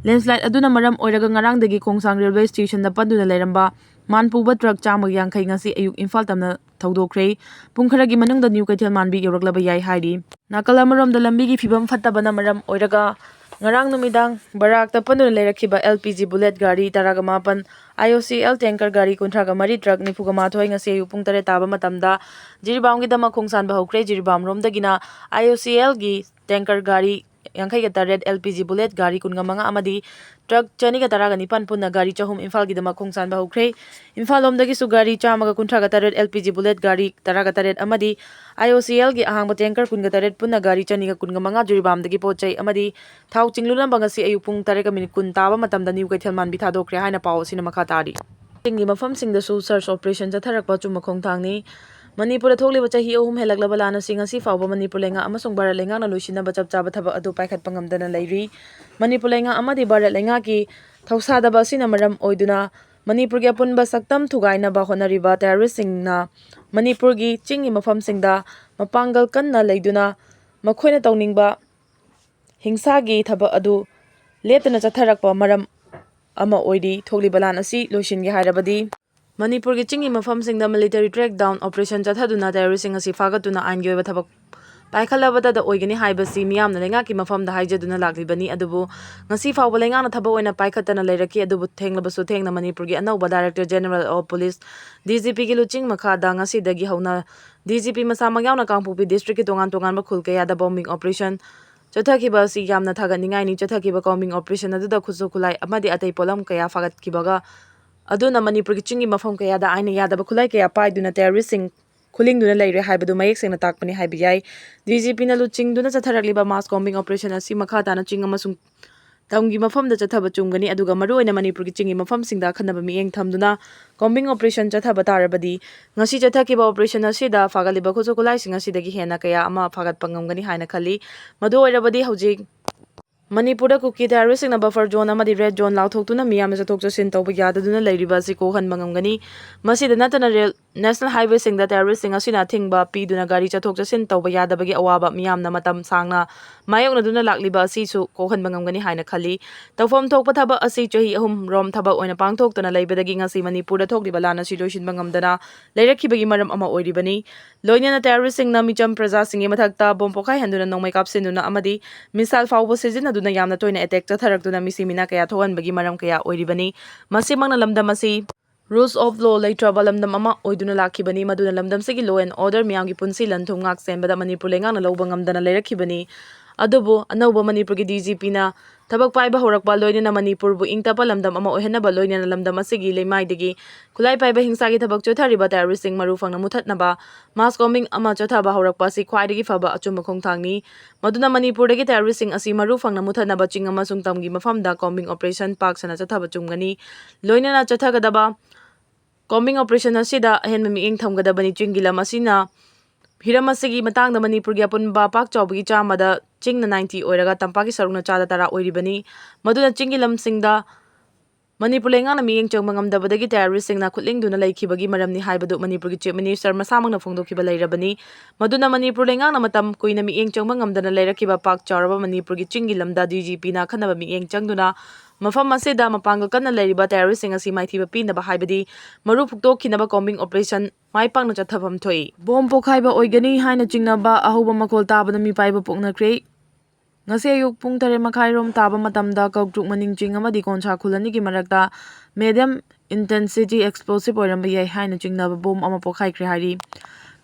ꯂꯦꯟꯁꯂꯥꯏꯠ ꯑꯗꯨꯅ ꯃꯔꯝ ꯑꯣꯏꯔꯒ ꯉꯔꯥꯡꯗꯒꯤ ꯈꯣꯡꯁꯥꯡ ꯔꯦꯜꯋꯦ ꯁ꯭ꯇꯦꯁꯟꯗ ꯄꯟꯗꯨꯅ ꯂꯩꯔꯝꯕ ꯃꯥꯟ ꯄꯨꯕ ꯇ꯭ꯔꯛ ꯆꯥꯝꯃꯒ ꯌꯥꯡꯈꯩ ꯉꯁꯤ ꯑꯌꯨꯛ ꯏꯝꯐꯥꯜ ꯇꯝꯅ ꯊꯧꯗꯣꯛꯈ꯭ꯔꯦ꯫ ꯄꯨꯡ ꯈꯔꯒꯤ ꯃꯅꯨꯡꯗ ꯅ꯭ꯌꯨ ꯀꯩꯊꯦꯜ ꯃꯥꯟꯕꯤ ꯌꯧꯔꯛꯂꯕ ꯌꯥꯏ ꯍꯥꯏꯔꯤ꯫ ꯅꯥꯀꯜ ꯑꯃꯔꯣꯝꯗ ꯂꯝꯕꯤꯒꯤ ꯐꯤꯕꯝ ꯐꯠꯇꯕꯅ ꯃꯔꯝ ꯑꯣꯏꯔꯒ ꯉꯔꯥꯡ ꯅꯨꯃꯤꯗꯥꯡ ꯕꯔꯥꯛꯇ ꯄꯟꯗꯨꯅ ꯂꯩꯔꯛꯈꯤꯕ ꯑꯦꯜ ꯄꯤ ꯖꯤ ꯕꯨꯂꯦꯠ ꯒꯥꯔꯤ ꯇꯔꯥꯒ ꯃꯥꯄꯟ, I O C L tanker ꯒꯥꯔꯤ ꯀꯨꯟꯊ꯭ꯔꯥꯒ ꯃꯔꯤ, ꯇ꯭ꯔꯛ ꯅꯤꯐꯨꯒ ꯃꯥꯊꯣꯏ ꯉꯁꯤ ꯑꯌꯨꯛ ꯄꯨꯡ ꯇꯔꯦꯠ ꯇꯥꯕ ꯃꯇꯝꯗ ꯖꯤꯔꯤꯕꯥꯝꯒꯤꯗꯃꯛ ꯈꯣꯡꯁꯥꯟꯕ ꯍꯧꯈ꯭ꯔꯦ꯫ ꯖꯤꯔꯤꯕꯥꯝ ꯔꯣꯝꯗꯒꯤꯅ ꯑꯥꯏ ꯑꯣ ꯁꯤ ꯑꯦꯜꯒꯤ ꯇꯦꯡꯀꯔ ꯒꯥꯔꯤ ꯌꯥꯡꯈꯩꯒ ꯇꯔꯦꯠ, ꯑꯦꯜ ꯄꯤ ꯖꯤ ꯕꯨꯂꯦꯠ ꯒꯥꯔꯤ ꯀꯨꯟꯒ ꯃꯉꯥ ꯑꯃꯗꯤ ꯇ꯭ꯔꯛ ꯆꯅꯤꯒ ꯇꯔꯥꯒ ꯅꯤꯄꯥꯟ ꯄꯨꯟꯅ ꯒꯥꯔꯤ ꯆꯍꯨꯝ ꯏꯝꯐꯥꯜꯒꯤꯗꯃꯛ ꯈꯣꯡꯁꯥꯟꯕ ꯍꯧꯈ꯭ꯔꯦ꯫ ꯏꯝꯐꯥꯜ ꯂꯣꯝꯗꯒꯤꯁꯨ ꯒꯥꯔꯤ ꯆꯥꯝꯃꯒ ꯀꯨꯟꯊ꯭ꯔꯥꯒ ꯇꯔꯦꯠ, ꯑꯦꯜ ꯄꯤ ꯖꯤ ꯕꯨꯂꯦꯠ ꯒꯥꯔꯤ ꯇꯔꯥꯒ ꯇꯔꯦꯠ ꯑꯃꯗꯤ ꯑꯥꯏ ꯑꯣ ꯁꯤ ꯑꯦꯜꯒꯤ ꯑꯍꯥꯡꯕ ꯇꯦꯡꯀꯔ ꯀꯨꯟꯒ ꯇꯔꯦꯠ ꯄꯨꯟꯅ ꯒꯥꯔꯤ ꯆꯅꯤꯒ ꯀꯨꯟꯒ ꯃꯉꯥ ꯖꯤꯔꯤꯕꯥꯝꯗꯒꯤ ꯄꯣꯠ ꯆꯩ ꯑꯃꯗꯤ ꯊꯥꯎ ꯆꯤꯡꯂꯨꯅꯕ ꯉꯁꯤ ꯑꯌꯨꯛ ꯄꯨꯡ ꯇꯔꯦꯠꯀ ꯃꯤꯅꯤꯠ ꯀꯨꯟ ꯇꯥꯕ ꯃꯇꯝꯗ ꯅ꯭ꯌꯨ ꯀꯩꯊꯦꯜ ꯃꯥꯟꯕꯤ ꯊꯥꯗꯣꯛꯈ꯭ꯔꯦ ꯍꯥꯏꯅ ꯄꯥꯎ ꯑꯁꯤꯅ ꯃꯈꯥ ꯇꯥꯔꯤ꯫ ꯆꯤꯡꯒꯤ ꯃꯐꯝꯁꯤꯡꯗꯁꯨ search operation ꯆꯠꯊꯔꯛꯄ ꯑꯆꯨꯝꯕ ꯈꯣꯡꯊꯥꯡꯅꯤ꯫ ꯃꯅꯤꯄꯨꯔꯗ ꯊꯣꯛꯂꯤꯕ ꯆꯍꯤ ꯑꯍꯨꯝ ꯍꯦꯜꯂꯛꯂꯕ ꯂꯥꯟ ꯑꯁꯤ ꯉꯁꯤ ꯐꯥꯎꯕ ꯃꯅꯤꯄꯨꯔ ꯂꯩꯉꯥꯛ ꯑꯃꯁꯨꯡ ꯚꯥꯔꯠ ꯂꯩꯉꯥꯛꯅ ꯂꯣꯏꯁꯤꯟꯅꯕ ꯆꯞ ꯆꯥꯕ ꯊꯕꯛ ꯑꯗꯨ ꯄꯥꯏꯈꯠꯄ ꯉꯝꯗꯅ ꯂꯩꯔꯤ꯫ ꯃꯅꯤꯄꯨꯔ ꯂꯩꯉꯥꯛ ꯑꯃꯗꯤ ꯚꯥꯔꯠ ꯂꯩꯉꯥꯛꯀꯤ ꯊꯧꯁꯥꯗꯕ ꯑꯁꯤꯅ ꯃꯔꯝ ꯑꯣꯏꯗꯨꯅ ꯃꯅꯤꯄꯨꯔꯒꯤ ꯑꯄꯨꯟꯕ ꯁꯛꯇꯝ ꯊꯨꯒꯥꯏꯅꯕ ꯍꯣꯠꯅꯔꯤꯕ terroristꯁꯤꯡꯅ ꯃꯅꯤꯄꯨꯔꯒꯤ ꯆꯤꯡꯒꯤ ꯃꯐꯝꯁꯤꯡꯗ ꯃꯄꯥꯡꯒꯜ ꯀꯟꯅ ꯂꯩꯗꯨꯅ ꯃꯈꯣꯏꯅ ꯇꯧꯅꯤꯡꯕ ꯍꯤꯡꯁꯥꯒꯤ ꯊꯕꯛ ꯑꯗꯨ ꯂꯦꯞꯇꯅ ꯆꯠꯊꯔꯛꯄ ꯃꯔꯝ ꯑꯃ ꯑꯣꯏꯔꯤ꯫ ꯊꯣꯛꯂꯤꯕ ꯂꯥꯟ ꯑꯁꯤ ꯂꯣꯏꯁꯤꯟꯒꯦ ꯍꯥꯏꯔꯕꯗꯤ ꯃꯅꯤꯄꯨꯔꯒꯤ ꯆꯤꯡꯒꯤ ꯃꯐꯝꯁꯤꯡꯗ military crackdown operation ꯆꯠꯊꯗꯨꯅ terroristꯁꯤꯡ ꯑꯁꯤ ꯐꯥꯒꯠꯇꯨꯅ ꯑꯥꯏꯟꯒꯤ ꯑꯣꯏꯕ ꯊꯕꯛ ꯄꯥꯏꯈꯠꯂꯕꯗ ꯑꯣꯏꯒꯅꯤ ꯍꯥꯏꯕꯁꯤ ꯃꯤꯌꯥꯝꯅ ꯂꯩꯉꯥꯛꯀꯤ ꯃꯐꯝꯗ ꯍꯥꯏꯖꯗꯨꯅ ꯂꯥꯛꯂꯤꯕꯅꯤ꯫ ꯑꯗꯨꯕꯨ ꯉꯁꯤ ꯐꯥꯎꯕ ꯂꯩꯉꯥꯛꯅ ꯊꯕꯛ ꯑꯣꯏꯅ ꯄꯥꯏꯈꯠꯇꯅ ꯂꯩꯔꯛꯈꯤ꯫ ꯑꯗꯨꯕꯨ ꯊꯦꯡꯂꯕꯁꯨ ꯊꯦꯡꯅ ꯃꯅꯤꯄꯨꯔꯒꯤ ꯑꯅꯧꯕ Director General of Police, D G Pꯒꯤ ꯂꯨꯆꯤꯡ ꯃꯈꯥꯗ ꯉꯁꯤꯗꯒꯤ ꯍꯧꯅ D G P ꯃꯁꯥꯃꯛ ꯌꯥꯎꯅ ꯀꯥꯡꯄꯣꯛꯄꯤ districtꯀꯤ ꯇꯣꯉꯥꯟ ꯇꯣꯉꯥꯟꯕ ꯈꯨꯜ ꯀꯌꯥꯗ bombing operation ꯆꯠꯊꯈꯤꯕ ꯑꯁꯤ ꯌꯥꯝꯅ ꯊꯥꯒꯠꯅꯤꯡꯉꯥꯏꯅꯤ꯫ ꯆꯠꯊꯈꯤꯕ combing operation ꯑꯗꯨꯗ ꯈꯨꯠꯁꯨ ꯈꯨꯠꯂꯥꯏ ꯑꯃꯗꯤ ꯑꯇꯩ ꯄꯣꯠꯂꯝ ꯀꯌꯥ ꯐꯥꯒꯠꯈꯤꯕꯒ ꯑꯗꯨꯅ ꯃꯅꯤꯄꯨꯔꯒꯤ ꯆꯤꯡꯒꯤ ꯃꯐꯝ ꯀꯌꯥꯗ ꯑꯥꯏꯟꯅ ꯌꯥꯗꯕ ꯈꯨꯠꯂꯥꯏ ꯀꯌꯥ ꯄꯥꯏꯗꯨꯅ terroristꯁꯤꯡ ꯈꯨꯂꯤꯡꯗꯨꯅ ꯂꯩꯔꯦ ꯍꯥꯏꯕꯗꯨ ꯃꯌꯦꯛ ꯁꯦꯡꯅ ꯇꯥꯛꯄꯅꯤ ꯍꯥꯏꯕ ꯌꯥꯏ꯫ D G Pꯅ ꯂꯨꯆꯤꯡꯗꯨꯅ ꯆꯠꯊꯔꯛꯂꯤꯕ mass combing operation ꯑꯁꯤ ꯃꯈꯥ ꯇꯥꯅ ꯆꯤꯡ ꯑꯃꯁꯨꯡ ꯇꯝꯒꯤ ꯃꯐꯝꯗ ꯆꯠꯊꯕ ꯆꯨꯝꯒꯅꯤ, ꯑꯗꯨꯒ ꯃꯔꯨꯑꯣꯏꯅ ꯃꯅꯤꯄꯨꯔꯒꯤ ꯆꯤꯡꯒꯤ ꯃꯐꯝꯁꯤꯡꯗ ꯑꯈꯟꯅꯕ ꯃꯤꯠꯌꯦꯡ ꯊꯝꯗꯨꯅ combing operation ꯆꯠꯊꯕ ꯇꯥꯔꯕꯗꯤ ꯉꯁꯤ ꯆꯠꯊꯈꯤꯕ operation ꯑꯁꯤꯗ ꯐꯥꯒꯠꯂꯤꯕ ꯈꯨꯠꯁꯨ ꯈꯨꯠꯂꯥꯏꯁꯤꯡ ꯑꯁꯤꯗꯒꯤ ꯍꯦꯟꯅ ꯀꯌꯥ ꯑꯃ ꯐꯥꯒꯠꯄ ꯉꯝꯒꯅꯤ ꯍꯥꯏꯅ ꯈꯜꯂꯤ꯫ ꯃꯗꯨ ꯑꯣꯏꯔꯕꯗꯤ ꯍꯧꯖꯤꯛ ꯃꯅꯤꯄꯨꯔꯗ ꯀꯨꯀꯤ terroristꯁꯤꯡꯅ buffer zone ꯑꯃꯗꯤ red zone ꯂꯥꯎꯊꯣꯛꯇꯨꯅ ꯃꯤꯌꯥꯝꯅ ꯆꯠꯊꯣꯛ ꯆꯠꯁꯤꯟ ꯇꯧꯕ ꯌꯥꯗꯗꯨꯅ ꯂꯩꯔꯤꯕ ꯑꯁꯤ ꯀꯣꯛꯍꯟꯕ ꯉꯝꯒꯅꯤ꯫ ꯃꯁꯤꯗ ꯅꯠꯇꯅ ꯔꯦꯜ ꯅꯦꯁꯅꯦꯜ ꯍꯥꯏꯋꯦꯁꯤꯡꯗ ꯇꯦꯔꯣꯔꯤꯁꯁꯤꯡ ꯑꯁꯤꯅ ꯑꯊꯤꯡꯕ ꯄꯤꯗꯨꯅ ꯒꯥꯔꯤ ꯆꯠꯊꯣꯛ ꯆꯠꯁꯤꯟ ꯇꯧꯕ ꯌꯥꯗꯕꯒꯤ ꯑꯋꯥꯕ ꯃꯤꯌꯥꯝꯅ ꯃꯇꯝ ꯁꯥꯡꯅ ꯃꯥꯌꯣꯛꯅꯗꯨꯅ ꯂꯥꯛꯂꯤꯕ ꯑꯁꯤꯁꯨ ꯀꯣꯛꯍꯟꯕ ꯉꯝꯒꯅꯤ ꯍꯥꯏꯅ ꯈꯜꯂꯤ꯫ ꯇꯧꯐꯝ ꯊꯣꯛꯄ ꯊꯕꯛ ꯑꯁꯤ ꯆꯍꯤ ꯑꯍꯨꯝ ꯔꯣꯝ ꯊꯕꯛ ꯑꯣꯏꯅ ꯄꯥꯡꯊꯣꯛꯇꯨꯅ ꯂꯩꯕꯗꯒꯤ ꯉꯁꯤ ꯃꯅꯤꯄꯨꯔꯗ ꯊꯣꯛꯂꯤꯕ ꯂꯥꯟ ꯑꯁꯤ ꯂꯣꯏꯁꯤꯟꯕ ꯉꯝꯗꯅ ꯂꯩꯔꯛꯈꯤꯕꯒꯤ ꯃꯔꯝ ꯑꯃ ꯑꯣꯏꯔꯤꯕꯅꯤ꯫ ꯂꯣꯏꯅꯅ ꯇꯦꯔꯣꯔꯤꯁꯁꯤꯡꯅ ꯃꯤꯆꯝ ꯄ꯭ꯔꯖꯥꯁꯤꯡꯒꯤ ꯃꯊꯛꯇ ꯕꯣꯝ ꯄꯣꯈꯥꯏꯍꯟꯗꯨꯅ, ꯅꯣꯡꯃꯩ ꯀꯥꯞꯁꯤꯟꯗꯨꯅ ꯑꯃꯗꯤ ꯃꯤꯁꯥꯏꯜ ꯐꯥꯎꯕ ꯁꯤꯖꯤꯟꯅꯗꯨꯅ ꯌꯥꯝꯅ ꯇꯣꯏꯅ ꯑꯦꯇꯦꯛ ꯆꯠꯊꯔꯛꯇꯨꯅ ꯃꯤꯁꯤ ꯃꯤꯅꯥ ꯀꯌꯥ ꯊꯣꯛꯍꯟꯕꯒꯤ ꯃꯔꯝ ꯀꯌꯥ ꯑꯣꯏꯔꯤꯕꯅꯤ꯫ ꯃꯁꯤꯃꯛꯅ ꯂꯝꯗꯝ ꯑꯁꯤ ꯔꯨꯜꯁ ꯑꯣꯐ ꯂꯣ ꯂꯩꯇ꯭ꯔꯕ ꯂꯝꯗꯝ ꯑꯃ ꯑꯣꯏꯗꯨꯅ ꯂꯥꯛꯈꯤꯕꯅꯤ, ꯃꯗꯨꯅ ꯂꯝꯗꯝꯁꯤꯒꯤ law and order, ꯃꯤꯌꯥꯝꯒꯤ ꯄꯨꯟꯁꯤ ꯂꯟ-ꯊꯨꯝ ꯉꯥꯛ-ꯁꯦꯟꯕꯗ ꯃꯅꯤꯄꯨꯔ ꯂꯩꯉꯥꯛꯅ ꯂꯧꯕ ꯉꯝꯗꯅ ꯂꯩꯔꯛꯈꯤꯕꯅꯤ꯫ ꯑꯗꯨꯕꯨ ꯑꯅꯧꯕ ꯃꯅꯤꯄꯨꯔꯒꯤ DGPꯅ ꯊꯕꯛ ꯄꯥꯏꯕ ꯍꯧꯔꯛꯄ, ꯂꯣꯏꯅꯅ ꯃꯅꯤꯄꯨꯔꯕꯨ ꯏꯪ ꯇꯞꯄ ꯂꯝꯗꯝ ꯑꯃ ꯑꯣꯏꯍꯟꯅꯕ, ꯂꯣꯏꯅꯅ ꯂꯝꯗꯝ ꯑꯁꯤꯒꯤ ꯂꯩꯃꯥꯏꯗꯒꯤ ꯈꯨꯠꯂꯥꯏ ꯄꯥꯏꯕ ꯍꯤꯡꯁꯥꯒꯤ ꯊꯕꯛ ꯆꯠꯊꯔꯤꯕ ꯇꯦꯔꯣꯔꯤꯁꯁꯤꯡ ꯃꯔꯨ ꯐꯪꯅ ꯃꯨꯊꯠꯅꯕ mass combing ꯑꯃ ꯆꯠꯊꯕ ꯍꯧꯔꯛꯄ ꯑꯁꯤ ꯈ꯭ꯋꯥꯏꯗꯒꯤ ꯐꯕ ꯑꯆꯨꯝꯕ ꯈꯣꯡꯊꯥꯡꯅꯤ꯫ ꯃꯗꯨꯅ ꯃꯅꯤꯄꯨꯔꯗꯒꯤ ꯇꯦꯔꯣꯔꯤꯁꯁꯤꯡ ꯑꯁꯤ ꯃꯔꯨ ꯐꯪꯅ ꯃꯨꯊꯠꯅꯕ ꯆꯤꯡ ꯑꯃꯁꯨꯡ ꯇꯝꯒꯤ ꯃꯐꯝꯗ combing operation ꯄꯥꯛ ꯁꯟꯅ ꯆꯠꯊꯕ ꯆꯨꯝꯒꯅꯤ꯫ ꯂꯣꯏꯅꯅ ꯆꯠꯊꯒꯗꯕ combing operation ꯑꯁꯤꯗ ꯑꯍꯦꯟꯕ ꯃꯤꯠꯌꯦꯡ ꯊꯝꯒꯗꯕꯅꯤ꯫ ꯆꯤꯡꯒꯤ ꯂꯝ ꯑꯁꯤꯅ ꯍꯤꯔꯝ ꯑꯁꯤꯒꯤ ꯃꯇꯥꯡꯗ ꯃꯅꯤꯄꯨꯔꯒꯤ ꯑꯄꯨꯟꯕ ꯄꯥꯛ ꯆꯥꯎꯕꯒꯤ ꯆꯥꯝꯃꯗ ꯆꯤꯡꯅ ninety ꯑꯣꯏꯔꯒ ꯇꯝꯄꯥꯛꯀꯤ ꯁꯔꯨꯛꯅ ꯆꯥꯗ ꯇꯔꯥ ꯑꯣꯏꯔꯤꯕꯅꯤ꯫ ꯃꯗꯨꯅ ꯆꯤꯡꯒꯤ ꯂꯝꯁꯤꯡꯗ ꯃꯅꯤꯄꯨꯔ ꯂꯩꯉꯥꯛꯅ ꯃꯤꯠꯌꯦꯡ ꯆꯪꯕ ꯉꯝꯗꯕꯗꯒꯤ ꯇꯦꯔꯣꯔꯤꯁꯁꯤꯡꯅ ꯈꯨꯠꯂꯤꯡꯗꯨꯅ ꯂꯩꯈꯤꯕꯒꯤ ꯃꯔꯝꯅꯤ ꯍꯥꯏꯕꯗꯨ ꯃꯅꯤꯄꯨꯔꯒꯤ Chief Minister ꯃꯁꯥꯃꯛꯅ ꯐꯣꯡꯗꯣꯛꯈꯤꯕ ꯂꯩꯔꯕꯅꯤ꯫ ꯃꯗꯨꯅ ꯃꯅꯤꯄꯨꯔ ꯂꯩꯉꯥꯛꯅ ꯃꯇꯝ ꯀꯨꯏꯅ ꯃꯤꯠꯌꯦꯡ ꯆꯪꯕ ꯉꯝꯗꯅ ꯂꯩꯔꯛꯈꯤꯕ ꯄꯥꯛ ꯆꯥꯎꯔꯕ ꯃꯅꯤꯄꯨꯔꯒꯤ ꯆꯤꯡꯒꯤ ꯂꯝꯗ DGPꯅ ꯑꯈꯟꯅꯕ ꯃꯤꯠꯌꯦꯡ ꯆꯪꯗꯨꯅ ꯃꯐꯝ ꯑꯁꯤꯗ ꯃꯄꯥꯡꯒꯜ ꯀꯟꯅ ꯂꯩꯔꯤꯕ ꯇꯦꯔꯣꯔꯤꯁꯁꯤꯡ ꯑꯁꯤ ꯃꯥꯏꯊꯤꯕ ꯄꯤꯅꯕ ꯍꯥꯏꯕꯗꯤ ꯃꯔꯨ ꯐꯨꯛꯇꯣꯛꯈꯤꯅꯕ combing operation ꯃꯥꯏ ꯄꯥꯛꯅ ꯆꯠꯊꯐꯝ ꯊꯣꯛꯏ꯫ ꯕꯣꯝ ꯄꯣꯈꯥꯏꯕ ꯑꯣꯏꯒꯅꯤ ꯍꯥꯏꯅ ꯆꯤꯡꯅꯕ ꯑꯍꯧꯕ ꯃꯈꯣꯜ ꯇꯥꯕꯗ ꯃꯤꯄꯥꯏꯕ ꯄꯣꯛꯅꯈ꯭ꯔꯦ꯫ ꯉꯁꯤ ꯑꯌꯨꯛ ꯄꯨꯡ ꯇꯔꯦꯠ ꯃꯈꯥꯏ ꯔꯣꯝ ꯇꯥꯕ ꯃꯇꯝꯗ ꯀꯧꯇ꯭ꯔꯨꯛ ꯃꯅꯤꯡ ꯆꯤꯡ ꯑꯃꯗꯤ ꯀꯣꯟꯁꯥ ꯈꯨꯜ ꯑꯅꯤꯒꯤ ꯃꯔꯛꯇ medium intensity explosive ꯑꯣꯏꯔꯝꯕ ꯌꯥꯏ ꯍꯥꯏꯅ ꯆꯤꯡꯅꯕ ꯕꯣꯝ ꯑꯃ ꯄꯣꯈꯥꯏꯈ꯭ꯔꯦ ꯍꯥꯏꯔꯤ꯫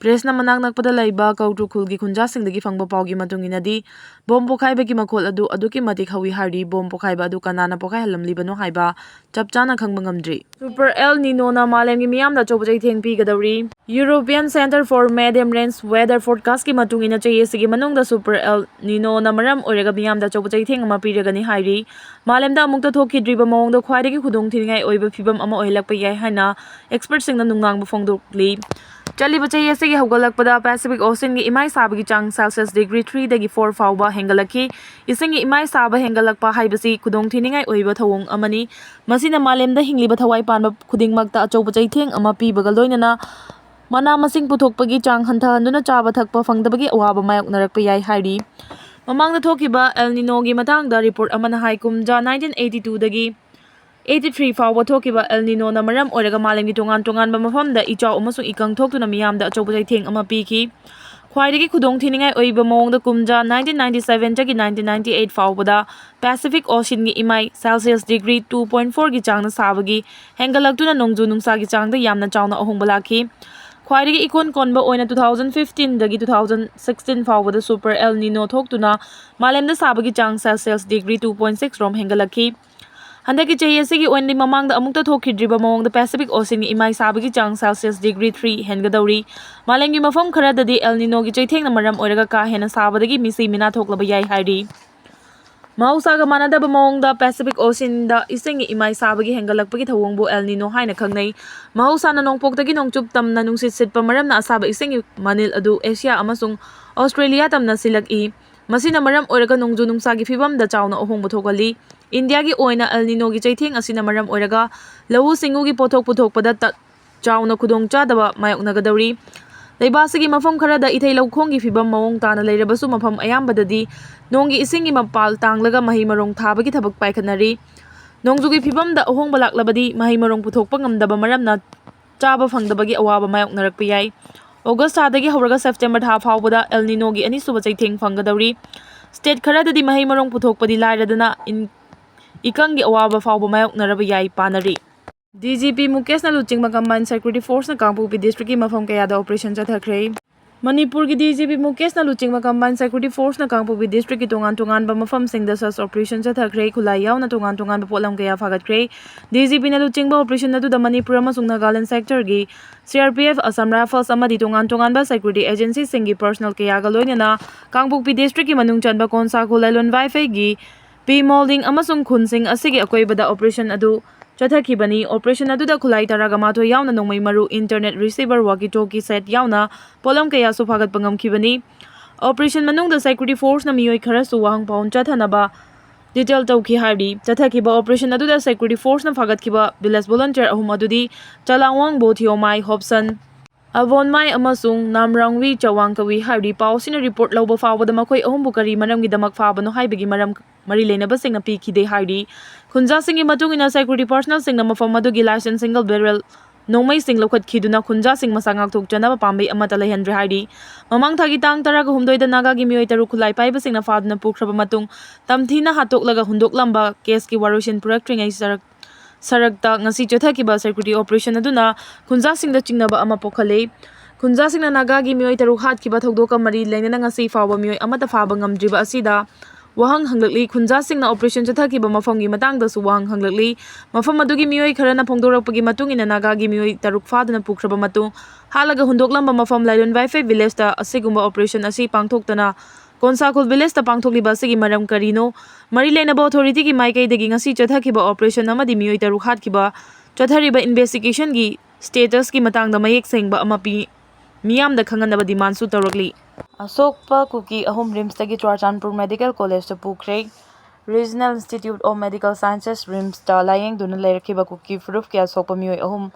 ꯄ꯭ꯔꯦꯁꯅ ꯃꯅꯥꯛ ꯅꯛꯄꯗ ꯂꯩꯕ ꯀꯧꯇ꯭ꯔꯨꯛ ꯈꯨꯜꯒꯤ ꯈꯨꯟꯖꯥꯁꯤꯡꯗꯒꯤ ꯐꯪꯕ ꯄꯥꯎꯒꯤ ꯃꯇꯨꯡ ꯏꯟꯅꯗꯤ, ꯕꯣꯝ ꯄꯣꯈꯥꯏꯕꯒꯤ ꯃꯈꯣꯜ ꯑꯗꯨ ꯑꯗꯨꯛꯀꯤ ꯃꯇꯤꯛ ꯍꯧꯋꯤ ꯍꯥꯏꯔꯤ꯫ ꯕꯣꯝ ꯄꯣꯈꯥꯏꯕ ꯑꯗꯨ ꯀꯅꯥꯅ ꯄꯣꯈꯥꯏꯍꯜꯂꯝꯂꯤꯕꯅꯣ ꯍꯥꯏꯕ ꯆꯞ ꯆꯥꯅ ꯈꯪꯕ ꯉꯝꯗ꯭ꯔꯤ꯫ Super El Ninoꯅ ꯃꯥꯂꯦꯝꯒꯤ ꯃꯤꯌꯥꯝꯗ ꯑꯆꯧꯕ ꯆꯩꯊꯦꯡ ꯄꯤꯒꯗꯧꯔꯤ꯫ European Centre for Medium Range Weather Forecastꯀꯤ ꯃꯇꯨꯡ ꯏꯟꯅ, ꯆꯍꯤ ꯑꯁꯤꯒꯤ ꯃꯅꯨꯡꯗ Super El Ninoꯅ ꯃꯔꯝ ꯑꯣꯏꯔꯒ ꯃꯤꯌꯥꯝꯗ ꯑꯆꯧꯕ ꯆꯩꯊꯦꯡ ꯑꯃ ꯄꯤꯔꯒꯅꯤ ꯍꯥꯏꯔꯤ꯫ ꯃꯥꯂꯦꯝꯗ ꯑꯃꯨꯛꯇ ꯊꯣꯛꯈꯤꯗ꯭ꯔꯤꯕ ꯃꯑꯣꯡꯗ ꯈ꯭ꯋꯥꯏꯗꯒꯤ ꯈꯨꯗꯣꯡꯊꯤꯅꯤꯡꯉꯥꯏ ꯑꯣꯏꯕ ꯐꯤꯚꯝ ꯑꯃ ꯑꯣꯏꯍꯜꯂꯛꯄ ꯌꯥꯏ ꯍꯥꯏꯅ expertꯁꯤꯡꯅ ꯅꯨꯡꯅꯥꯡꯕ ꯐꯣꯡꯗꯣꯛꯂꯤ꯫ ꯆꯠꯂꯤꯕ ꯆꯍꯤ ꯑꯁꯤꯒꯤ ꯍꯧꯒꯠꯂꯛꯄꯗ Pacific Oceanꯒꯤ ꯏꯃꯥꯏ ꯁꯥꯕꯒꯤ ꯆꯥꯡ Celsius degree threeꯗꯒꯤ four ꯐꯥꯎꯕ ꯍꯦꯟꯒꯠꯂꯛꯈꯤ꯫ ꯏꯁꯤꯡꯒꯤ ꯏꯃꯥꯏ ꯁꯥꯕ ꯍꯦꯟꯒꯠꯂꯛꯄ ꯍꯥꯏꯕꯁꯤ ꯈꯨꯗꯣꯡꯊꯤꯅꯤꯡꯉꯥꯏ ꯑꯣꯏꯕ ꯊꯧꯑꯣꯡ ꯑꯃꯅꯤ꯫ ꯃꯁꯤꯅ ꯃꯥꯂꯦꯝꯗ ꯍꯤꯡꯂꯤꯕ ꯊꯋꯥꯏ ꯄꯥꯟꯕ ꯈꯨꯗꯤꯡꯃꯛꯇ ꯑꯆꯧꯕ ꯆꯩꯊꯦꯡ ꯑꯃ ꯄꯤꯕꯒ ꯂꯣꯏꯅꯅ ꯃꯅꯥ ꯃꯁꯤꯡ ꯄꯨꯊꯣꯛꯄꯒꯤ ꯆꯥꯡ ꯍꯟꯊꯍꯟꯗꯨꯅ ꯆꯥꯕ ꯊꯛꯄ ꯐꯪꯗꯕꯒꯤ ꯑꯋꯥꯕ ꯃꯥꯌꯣꯛꯅꯔꯛꯄ ꯌꯥꯏ ꯍꯥꯏꯔꯤ꯫ ꯃꯃꯥꯡꯗ ꯊꯣꯛꯈꯤꯕ El Ninoꯒꯤ ꯃꯇꯥꯡꯗ report ꯑꯃꯅ ꯍꯥꯏ, ꯀꯨꯝꯖꯥ nineteen eighty twoꯗꯒꯤ eighty three ꯐꯥꯎꯕ ꯊꯣꯛꯈꯤꯕ El Ninoꯅ ꯃꯔꯝ ꯑꯣꯏꯔꯒ ꯃꯥꯂꯦꯝꯒꯤ ꯇꯣꯉꯥꯟ ꯇꯣꯉꯥꯟꯕ ꯃꯐꯝꯗ ꯏꯆꯥꯎ ꯑꯃꯁꯨꯡ ꯏꯀꯪ ꯊꯣꯛꯇꯨꯅ ꯃꯤꯌꯥꯝꯗ ꯑꯆꯧꯕ ꯆꯩꯊꯦꯡ ꯑꯃ ꯄꯤꯈꯤ꯫ ꯈ꯭ꯋꯥꯏꯗꯒꯤ ꯈꯨꯗꯣꯡꯊꯤꯅꯤꯡꯉꯥꯏ ꯑꯣꯏꯕ ꯃꯑꯣꯡꯗ ꯀꯨꯝꯖꯥ nineteen ninety sevenꯗꯒꯤ nineteen ninety eight ꯐꯥꯎꯕꯗ Pacific Oceanꯒꯤ ꯏꯃꯥꯏ Celsius degree two point fourꯒꯤ ꯆꯥꯡꯅ ꯁꯥꯕꯒꯤ ꯍꯦꯟꯒꯠꯂꯛꯇꯨꯅ ꯅꯣꯡꯖꯨ ꯅꯨꯡꯁꯥꯒꯤ ꯆꯥꯡꯗ ꯌꯥꯝꯅ ꯆꯥꯎꯅ ꯑꯍꯣꯡꯕ ꯂꯥꯛꯈꯤ꯫ ꯈ꯭ꯋꯥꯏꯗꯒꯤ ꯏꯀꯣꯟ ꯀꯣꯟꯕ ꯑꯣꯏꯅ two thousand fifteenꯗꯒꯤ two thousand sixteen ꯐꯥꯎꯕꯗ Super El Nino ꯊꯣꯛꯇꯨꯅ ꯃꯥꯂꯦꯝꯗ ꯁꯥꯕꯒꯤ ꯆꯥꯡ Celsius degree two point six ꯔꯣꯝ ꯍꯦꯟꯒꯠꯂꯛꯈꯤ꯫ ꯍꯟꯗꯛꯀꯤ ꯆꯍꯤ ꯑꯁꯤꯒꯤ ꯑꯣꯏꯅꯗꯤ ꯃꯃꯥꯡꯗ ꯑꯃꯨꯛꯇ ꯊꯣꯛꯈꯤꯗ꯭ꯔꯤꯕ ꯃꯑꯣꯡꯗ Pacific Oceanꯒꯤ ꯏꯃꯥꯏ ꯁꯥꯕꯒꯤ ꯆꯥꯡ Celsius degree three ꯍꯦꯟꯒꯗꯧꯔꯤ꯫ ꯃꯥꯂꯦꯝꯒꯤ ꯃꯐꯝ ꯈꯔꯗꯗꯤ El Ninoꯒꯤ ꯆꯩꯊꯦꯡꯅ ꯃꯔꯝ ꯑꯣꯏꯔꯒ ꯀꯥ ꯍꯦꯟꯅ ꯁꯥꯕꯗꯒꯤ ꯃꯤꯁꯤ ꯃꯤꯅꯥ ꯊꯣꯛꯂꯕ ꯌꯥꯏ ꯍꯥꯏꯔꯤ꯫ ꯃꯍꯧꯁꯥꯒ ꯃꯥꯟꯅꯗꯕ ꯃꯑꯣꯡꯗ Pacific Oceanꯗ ꯏꯁꯤꯡꯒꯤ ꯏꯃꯥꯏ ꯁꯥꯕꯒꯤ ꯍꯦꯟꯒꯠꯂꯛꯄꯒꯤ ꯊꯧꯑꯣꯡꯕꯨ El Nino ꯍꯥꯏꯅ ꯈꯪꯅꯩ꯫ ꯃꯍꯧꯁꯥꯅ ꯅꯣꯡꯄꯣꯛꯇꯒꯤ ꯅꯣꯡꯆꯨꯞ ꯇꯝꯅ ꯅꯨꯡꯁꯤꯠ ꯁꯤꯠꯄ ꯃꯔꯝꯅ ꯑꯁꯥꯕ ꯏꯁꯤꯡꯒꯤ ꯃꯅꯤꯜ ꯑꯗꯨ Asia ꯑꯃꯁꯨꯡ Australia ꯇꯝꯅ ꯁꯤꯜꯂꯛꯏ꯫ ꯃꯁꯤꯅ ꯃꯔꯝ ꯑꯣꯏꯔꯒ ꯅꯣꯡꯖꯨ ꯅꯨꯡꯁꯥꯒꯤ ꯐꯤꯕꯝꯗ ꯆꯥꯎꯅ ꯑꯍꯣꯡꯕ ꯊꯣꯛꯍꯜꯂꯤ꯫ ꯏꯟꯗꯤꯌꯥꯒꯤ ꯑꯣꯏꯅ El Ninoꯒꯤ ꯆꯩꯊꯦꯡ ꯑꯁꯤꯅ ꯃꯔꯝ ꯑꯣꯏꯔꯒ ꯂꯧꯎ ꯁꯤꯡꯎꯒꯤ ꯄꯣꯠꯊꯣꯛ ꯄꯨꯊꯣꯛꯄꯗ ꯇ-, ꯆꯥꯎꯅ ꯈꯨꯗꯣꯡꯆꯥꯗꯕ ꯃꯥꯌꯣꯛꯅꯒꯗꯧꯔꯤ꯫ ꯂꯩꯕꯥꯛ ꯑꯁꯤꯒꯤ ꯃꯐꯝ ꯈꯔꯗ ꯏꯊꯩ ꯂꯧꯈꯣꯡꯒꯤ ꯐꯤꯕꯝ ꯃꯑꯣꯡ ꯇꯥꯅ ꯂꯩꯔꯕꯁꯨ, ꯃꯐꯝ ꯑꯌꯥꯝꯕꯗꯗꯤ ꯅꯣꯡꯒꯤ ꯏꯁꯤꯡꯒꯤ ꯃꯄꯥꯜ ꯇꯥꯡꯂꯒ ꯃꯍꯩ ꯃꯔꯣꯡ ꯊꯥꯕꯒꯤ ꯊꯕꯛ ꯄꯥꯏꯈꯠꯅꯔꯤ꯫ ꯅꯣꯡꯖꯨꯒꯤ ꯐꯤꯕꯝꯗ ꯑꯍꯣꯡꯕ ꯂꯥꯛꯂꯕꯗꯤ ꯃꯍꯩ ꯃꯔꯣꯡ ꯄꯨꯊꯣꯛꯄ ꯉꯝꯗꯕ ꯃꯔꯝꯅ ꯆꯥꯕ ꯐꯪꯗꯕꯒꯤ ꯑꯋꯥꯕ ꯃꯥꯌꯣꯛꯅꯔꯛꯄ ꯌꯥꯏ꯫ August ꯊꯥꯗꯒꯤ ꯍꯧꯔꯒ September ꯊꯥ ꯐꯥꯎꯕꯗ El Ninoꯒꯤ ꯑꯅꯤꯁꯨꯕ ꯆꯩꯊꯦꯡ ꯐꯪꯒꯗꯧꯔꯤ꯫ State ꯈꯔꯗꯗꯤ ꯃꯍꯩ ꯃꯔꯣꯡ ꯄꯨꯊꯣꯛꯄꯗꯤ ꯂꯥꯏꯔꯗꯅ ꯏꯟ-, ꯏꯀꯪꯒꯤ ꯑꯋꯥꯕ ꯐꯥꯎꯕ ꯃꯥꯌꯣꯛꯅꯔꯕ ꯌꯥꯏ ꯄꯥꯅꯔꯤ꯫ DGP ꯃꯨꯀꯦꯁꯅ ꯂꯨꯆꯤꯡꯕ Combined Security Forceꯅ ꯀꯥꯡꯄꯣꯛꯄꯤ districtꯀꯤ ꯃꯐꯝ ꯀꯌꯥꯗ operation ꯆꯠꯊꯈ꯭ꯔꯦ꯫ ꯃꯅꯤꯄꯨꯔꯒꯤ DGP ꯃꯨꯀꯦꯁꯅ ꯂꯨꯆꯤꯡꯕ Combined Security Forceꯅ ꯀꯥꯡꯄꯣꯛꯄꯤ districtꯀꯤ ꯇꯣꯉꯥꯟ ꯇꯣꯉꯥꯟꯕ ꯃꯐꯝꯁꯤꯡꯗ search operation ꯆꯠꯊꯈ꯭ꯔꯦ꯫ ꯈꯨꯠꯂꯥꯏ ꯌꯥꯎꯅ ꯇꯣꯉꯥꯟ ꯇꯣꯉꯥꯟꯕ ꯄꯣꯠꯂꯝ ꯀꯌꯥ ꯐꯥꯒꯠꯈ꯭ꯔꯦ꯫ DGPꯅ ꯂꯨꯆꯤꯡꯕ operation ꯑꯗꯨꯗ ꯃꯅꯤꯄꯨꯔ ꯑꯃꯁꯨꯡ ꯅꯥꯒꯥꯂꯦꯟ sectorꯒꯤ CRPF, Assam Rifles ꯑꯃꯗꯤ ꯇꯣꯉꯥꯟ ꯇꯣꯉꯥꯟꯕ security agencyꯁꯤꯡꯒꯤ personnel ꯀꯌꯥꯒ ꯂꯣꯏꯅꯅ ꯀꯥꯡꯄꯣꯛꯄꯤ districtꯀꯤ ꯃꯅꯨꯡ ꯆꯟꯕ ꯀꯣꯟꯁꯥ ꯈꯨꯜꯂꯥꯏꯂꯣꯟ ꯋꯥꯏꯐꯩꯒꯤ ꯄꯤ ꯃꯣꯜꯗꯤꯡ ꯑꯃꯁꯨꯡ ꯈꯨꯟꯁꯤꯡ ꯑꯁꯤꯒꯤ ꯑꯀꯣꯏꯕꯗ operation ꯑꯗꯨ ꯆꯠꯊꯈꯤꯕꯅꯤ꯫ Operation ꯑꯗꯨꯗ ꯈꯨꯠꯂꯥꯏ ꯇꯔꯥꯒ ꯃꯥꯊꯣꯏ ꯌꯥꯎꯅ ꯅꯣꯡꯃꯩ ꯃꯔꯨ, internet receiver, walkie talkie set ꯌꯥꯎꯅ ꯄꯣꯠꯂꯝ ꯀꯌꯥꯁꯨ ꯐꯥꯒꯠꯄ ꯉꯝꯈꯤꯕꯅꯤ꯫ Operation ꯃꯅꯨꯡꯗ security forceꯅ ꯃꯤꯑꯣꯏ ꯈꯔꯁꯨ ꯋꯥꯍꯪ ꯄꯥꯎꯍꯟ ꯆꯠꯊꯅꯕ detail ꯇꯧꯈꯤ ꯍꯥꯏꯔꯤ꯫ ꯆꯠꯊꯈꯤꯕ operation ꯑꯗꯨꯗ security forceꯅ ꯐꯥꯒꯠꯈꯤꯕ village volunteer ꯑꯍꯨꯝ ꯑꯗꯨꯗꯤ ꯆꯂꯥꯡꯋꯥꯡꯕꯣ ꯊꯤꯌꯣꯃꯥꯏ ꯍꯣꯞꯁꯟ, ꯑꯕꯣꯟꯃꯥꯏ ꯑꯃꯁꯨꯡ ꯅꯥꯝꯔꯥꯡꯋꯤ ꯆꯋꯥꯡ ꯀꯧꯏ ꯍꯥꯏꯔꯤ꯫ ꯄꯥꯎꯁꯤꯅ report ꯂꯧꯕ ꯐꯥꯎꯕꯗ ꯃꯈꯣꯏ ꯑꯍꯨꯝꯕꯨ ꯀꯔꯤ ꯃꯔꯝꯒꯤꯗꯃꯛ ꯐꯥꯕꯅꯣ ꯍꯥꯏꯕꯒꯤ ꯃꯔꯝ ꯃꯔꯤ ꯂꯩꯅꯕꯁꯤꯡꯅ ꯄꯤꯈꯤꯗꯦ ꯍꯥꯏꯔꯤ꯫ ꯈꯨꯟꯖꯥꯁꯤꯡꯒꯤ ꯃꯇꯨꯡ ꯏꯟꯅ security personnelꯁꯤꯡꯅ ꯃꯐꯝ ꯑꯗꯨꯒꯤ licensed single barrel ꯅꯣꯡꯃꯩꯁꯤꯡ ꯂꯧꯈꯠꯈꯤꯗꯨꯅ ꯈꯨꯟꯖꯥꯁꯤꯡ ꯃꯁꯥ ꯉꯥꯛꯊꯣꯛꯆꯅꯕ ꯄꯥꯝꯕꯩ ꯑꯃꯠꯇ ꯂꯩꯍꯟꯗ꯭ꯔꯦ ꯍꯥꯏꯔꯤ꯫ ꯃꯃꯥꯡ ꯊꯥꯒꯤ ꯇꯥꯡ ꯇꯔꯥꯒ ꯍꯨꯝꯗꯣꯏꯗ ꯅꯥꯒꯥꯒꯤ ꯃꯤꯑꯣꯏ ꯇꯔꯨꯛ ꯈꯨꯠꯂꯥꯏ ꯄꯥꯏꯕꯁꯤꯡꯅ ꯐꯥꯗꯨꯅ ꯄꯨꯈ꯭ꯔꯕ ꯃꯇꯨꯡ ꯇꯝꯊꯤꯅ ꯍꯥꯠꯇꯣꯛꯂꯒ ꯍꯨꯟꯗꯣꯛꯂꯝꯕ caseꯀꯤ ꯋꯥꯔꯣꯏꯁꯤꯟ ꯄꯨꯔꯛꯇ꯭ꯔꯤꯉꯩ ꯁꯔꯛ-, ꯁꯔꯛꯇ ꯉꯁꯤ ꯆꯠꯊꯈꯤꯕ security operation ꯑꯗꯨꯅ ꯈꯨꯟꯖꯥꯁꯤꯡꯗ ꯆꯤꯡꯅꯕ ꯑꯃ ꯄꯣꯛꯍꯜꯂꯤ꯫ ꯈꯨꯟꯖꯥꯁꯤꯡꯅ ꯅꯥꯒꯥꯒꯤ ꯃꯤꯑꯣꯏ ꯇꯔꯨꯛ ꯍꯥꯠꯈꯤꯕ ꯊꯧꯗꯣꯛꯀ ꯃꯔꯤ ꯂꯩꯅꯅ ꯉꯁꯤ ꯐꯥꯎꯕ ꯃꯤꯑꯣꯏ ꯑꯃꯠꯇ ꯐꯥꯕ ꯉꯝꯗ꯭ꯔꯤꯕ ꯑꯁꯤꯗ ꯋꯥꯍꯪ ꯍꯪꯂꯛꯂꯤ꯫ ꯈꯨꯟꯖꯥꯁꯤꯡꯅ operation ꯆꯠꯊꯈꯤꯕ ꯃꯐꯝꯒꯤ ꯃꯇꯥꯡꯗꯁꯨ ꯋꯥꯍꯪ ꯍꯪꯂꯛꯂꯤ꯫ ꯃꯐꯝ ꯑꯗꯨꯒꯤ ꯃꯤꯑꯣꯏ ꯈꯔꯅ ꯐꯣꯡꯗꯣꯔꯛꯄꯒꯤ ꯃꯇꯨꯡ ꯏꯟꯅ ꯅꯥꯒꯥꯒꯤ ꯃꯤꯑꯣꯏ ꯇꯔꯨꯛ ꯐꯥꯗꯨꯅ ꯄꯨꯈ꯭ꯔꯕ ꯃꯇꯨꯡ ꯍꯥꯠꯂꯒ ꯍꯨꯟꯗꯣꯛꯂꯝꯕ ꯃꯐꯝ ꯂꯥꯏꯂꯣꯟ ꯋꯥꯏꯐꯩ villageꯇ ꯑꯁꯤꯒꯨꯝꯕ operation ꯑꯁꯤ ꯄꯥꯡꯊꯣꯛꯇꯅ ꯀꯣꯟꯁꯥꯈꯨꯜ villageꯇ ꯄꯥꯡꯊꯣꯛꯂꯤꯕ ꯑꯁꯤꯒꯤ ꯃꯔꯝ ꯀꯔꯤꯅꯣ? ꯃꯔꯤ ꯂꯩꯅꯕ authorityꯒꯤ ꯃꯥꯏꯀꯩꯗꯒꯤ ꯉꯁꯤ ꯆꯠꯊꯈꯤꯕ operation ꯑꯃꯗꯤ ꯃꯤꯑꯣꯏ ꯇꯔꯨꯛ ꯍꯥꯠꯈꯤꯕ ꯆꯠꯊꯔꯤꯕ investigationꯒꯤ statusꯀꯤ ꯃꯇꯥꯡꯗ ꯃꯌꯦꯛ ꯁꯦꯡꯕ ꯑꯃ ꯄꯤ-, ꯃꯤꯌꯥꯝꯗ ꯈꯪꯍꯟꯅꯕ demandꯁꯨ ꯇꯧꯔꯛꯂꯤ꯫ ꯑꯁꯣꯛꯄ ꯀꯨꯀꯤ ꯑꯍꯨꯝ RIMSꯇꯒꯤ Churachandpur Medical Collegeꯇ ꯄꯨꯈ꯭ꯔꯦ꯫ Regional Institute of Medical Sciences RIMSꯇ ꯂꯥꯌꯦꯡꯗꯨꯅ ꯂꯩꯔꯛꯈꯤꯕ ꯀꯨꯀꯤ ꯐꯨꯔꯨꯞꯀꯤ ꯑꯁꯣꯛꯄ ꯃꯤꯑꯣꯏ ꯑꯍꯨꯝ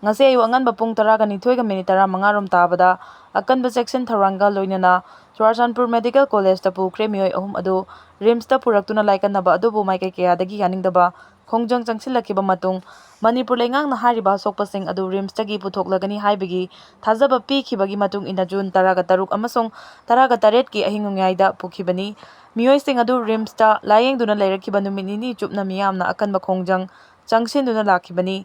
ꯉꯁꯤ ꯑꯌꯨꯛ ꯑꯉꯟꯕ ꯄꯨꯡ ꯇꯔꯥꯒ ꯅꯤꯊꯣꯏꯒ minute ꯇꯔꯥꯃꯉꯥ ꯔꯣꯝ ꯇꯥꯕꯗ ꯑꯀꯟꯕ ꯆꯦꯛꯁꯤꯟ ꯊꯧꯔꯥꯡꯒ ꯂꯣꯏꯅꯅ ꯆꯨꯔꯥꯆꯥꯟꯄꯨꯔ Medical Collegeꯇ ꯄꯨꯈ꯭ꯔꯦ꯫ ꯃꯤꯑꯣꯏ ꯑꯍꯨꯝ ꯑꯗꯨ RIMSꯇ ꯄꯨꯔꯛꯇꯨꯅ ꯂꯥꯏꯀꯠꯅꯕ ꯑꯗꯨꯕꯨ ꯃꯥꯏꯀꯩ ꯀꯌꯥꯗꯒꯤ ꯌꯥꯅꯤꯡꯗꯕ ꯈꯣꯡꯖꯪ ꯆꯪꯁꯤꯜꯂꯛꯈꯤꯕ ꯃꯇꯨꯡ ꯃꯅꯤꯄꯨꯔ ꯂꯩꯉꯥꯛꯅ ꯍꯥꯏꯔꯤꯕ ꯑꯁꯣꯛꯄꯁꯤꯡ ꯑꯗꯨ RIMSꯇꯒꯤ ꯄꯨꯊꯣꯛꯂꯒꯅꯤ ꯍꯥꯏꯕꯒꯤ ꯊꯥꯖꯕ ꯄꯤꯈꯤꯕꯒꯤ ꯃꯇꯨꯡ ꯏꯟꯅ ꯖꯨꯟ ꯇꯔꯥꯒ ꯇꯔꯨꯛ ꯑꯃꯁꯨꯡ ꯇꯔꯥꯒ ꯇꯔꯦꯠꯀꯤ ꯑꯍꯤꯡ ꯅꯣꯡꯌꯥꯏꯗ ꯄꯨꯈꯤꯕꯅꯤ꯫ ꯃꯤꯑꯣꯏꯁꯤꯡ ꯑꯗꯨ RIMSꯇ ꯂꯥꯌꯦꯡꯗꯨꯅ ꯂꯩꯔꯛꯈꯤꯕ ꯅꯨꯃꯤꯠ ꯅꯤꯅꯤ ꯆꯨꯞꯅ ꯃꯤꯌꯥꯝꯅ ꯑꯀꯟꯕ ꯈꯣꯡꯖꯪ ꯆꯪꯁꯤꯟꯗꯨꯅ ꯂꯥꯛꯈꯤꯕꯅꯤ꯫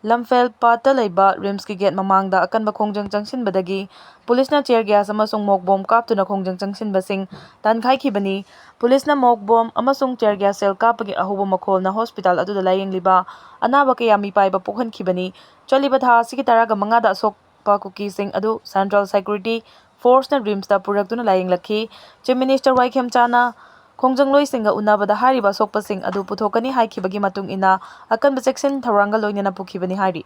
ꯂꯝꯐꯦꯜ ꯄꯥꯠꯇ ꯂꯩꯕ RIMSꯀꯤ gate ꯃꯃꯥꯡꯗ ꯑꯀꯟꯕ ꯈꯣꯡꯖꯪ ꯆꯪꯁꯤꯟꯕꯗꯒꯤ ꯄꯨꯂꯤꯁꯅ tear gas ꯑꯃꯁꯨꯡ ꯃꯣꯛ ꯕꯣꯝ ꯀꯥꯞꯇꯨꯅ ꯈꯣꯡꯖꯪ ꯆꯪꯁꯤꯟꯕꯁꯤꯡ ꯇꯥꯟꯈꯥꯏꯈꯤꯕꯅꯤ꯫ ꯄꯨꯂꯤꯁꯅ ꯃꯣꯛ ꯕꯣꯝ ꯑꯃꯁꯨꯡ tear gas shell ꯀꯥꯞꯄꯒꯤ ꯑꯍꯧꯕ ꯃꯈꯣꯜꯅ hospital ꯑꯗꯨꯗ ꯂꯥꯌꯦꯡꯂꯤꯕ ꯑꯅꯥꯕ ꯀꯌꯥ ꯃꯤꯄꯥꯏꯕ ꯄꯣꯛꯍꯟꯈꯤꯕꯅꯤ꯫ ꯆꯠꯂꯤꯕ ꯊꯥ ꯑꯁꯤꯒꯤ ꯇꯔꯥꯒ ꯃꯉꯥꯗ ꯑꯁꯣꯛꯄ ꯀꯨꯀꯤꯁꯤꯡ ꯑꯗꯨ Central Security Forceꯅ RIMSꯇ ꯄꯨꯔꯛꯇꯨꯅ ꯂꯥꯌꯦꯡꯂꯛꯈꯤ꯫ Chief Minister ꯋꯥꯏ ꯈꯦꯝꯆꯥꯅ ꯈꯣꯡꯖꯪꯂꯣꯏꯁꯤꯡꯒ ꯎꯅꯕꯗ ꯍꯥꯏꯔꯤꯕ ꯑꯁꯣꯛꯄꯁꯤꯡ ꯑꯗꯨ ꯄꯨꯊꯣꯛꯀꯅꯤ ꯍꯥꯏꯈꯤꯕꯒꯤ ꯃꯇꯨꯡ ꯏꯟꯅ ꯑꯀꯟꯕ ꯆꯦꯛꯁꯤꯟ ꯊꯧꯔꯥꯡꯒ ꯂꯣꯏꯅꯅ ꯄꯨꯈꯤꯕꯅꯤ ꯍꯥꯏꯔꯤ꯫